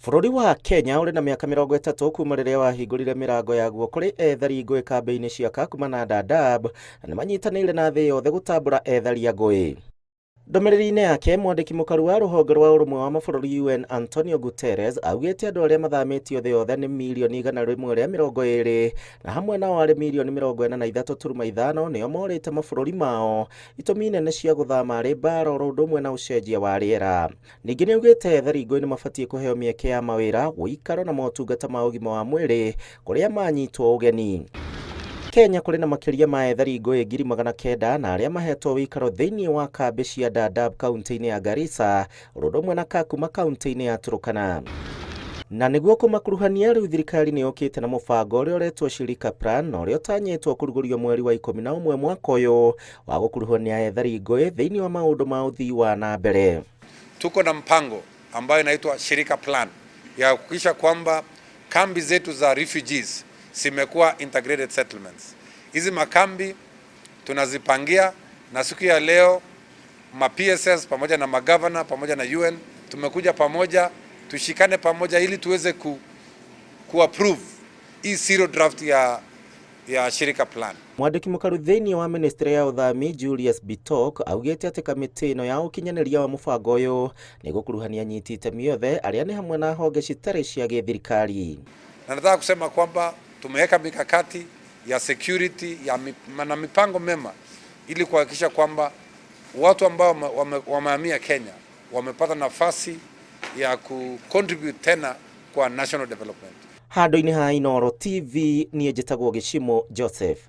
Bũrũri wa Kenya ũrĩ na mĩaka 30 kuma rĩrĩa wahingũrire mĩrango yaguo kũrĩ ethari ngũĩ kambĩ-inĩ cia Kakuma na Dadaab, na nĩmanyitanĩire na thĩ yothe gũtambũra ethari a ngũĩ. Ndũmĩrĩri-inĩ yake, mwandĩki mũkaru wa rũhonge rwa ũrũmwe wa mabũrũri UN Antonio Guterres augĩte andũ arĩa mathamĩtio thĩ yothe nĩ mirioni 120, na hamwe nao arĩ mirioni 43.5 nĩo morĩte mabũrũri mao, itũmi nene cia gũthama arĩ mbara oro ũndũ ũmwe na ũcenjia wa rĩera. Ningĩ nĩaugĩte ethari ngũĩ nĩmabatiĩ kũheo mĩeke ya mawĩra, ũikaro na motungata ma ũgima wa mwĩrĩ kũrĩa manyitwo ũgeni. Kenya kũrĩ na makĩria ma ethari ngũĩ 900,000 na arĩa mahetwo ũikaro thĩinĩ wa kambĩ cia Dadaab kaunti-inĩ ya Garissa oro ũndũ ũmwe na Kakuma kaunti-inĩ ya Turkana. Na nĩguo kũmakuruhania rĩu thirikari nĩ yũkĩte na mũbango ũrĩa ũretwo Shirika Plan na ũrĩa ũtanyĩtwo kũrugũrio mweri wa 11 mwaka ũyũ wa gũkuruhania ethari ngũĩ thĩinĩ wa maũndũ ma ũthii wa na mbere. Tuko na mpango ambayo inaitwa Shirika Plan ya kuhakikisha kwamba kambi zetu za refugees zimekuwa integrated settlements. Hizi makambi tunazipangia, na siku ya leo ma PSS pamoja na magavana pamoja na UN tumekuja pamoja, tushikane pamoja ili tuweze ku approve hii zero draft ya Shirika Plan. Mwandĩki mũkaru thĩinĩ wa ministry ya ũthami Julius Bitok augĩte atĩ kamĩtĩ ĩno ya ũkinyanĩria wa mũbango ũyũ nĩ gũkuruhania anyiti itemi othe arĩa nĩ hamwe na honge citarĩ cia gĩthirikari. Na nataka kusema kwamba tumeweka mikakati ya security ya na mipango mema ili kuhakikisha kwamba watu ambao wamehamia Kenya wamepata nafasi ya ku contribute tena kwa national development. Handũ-inĩ ha Inooro TV niĩ njĩtagwo Gĩcimo Joseph.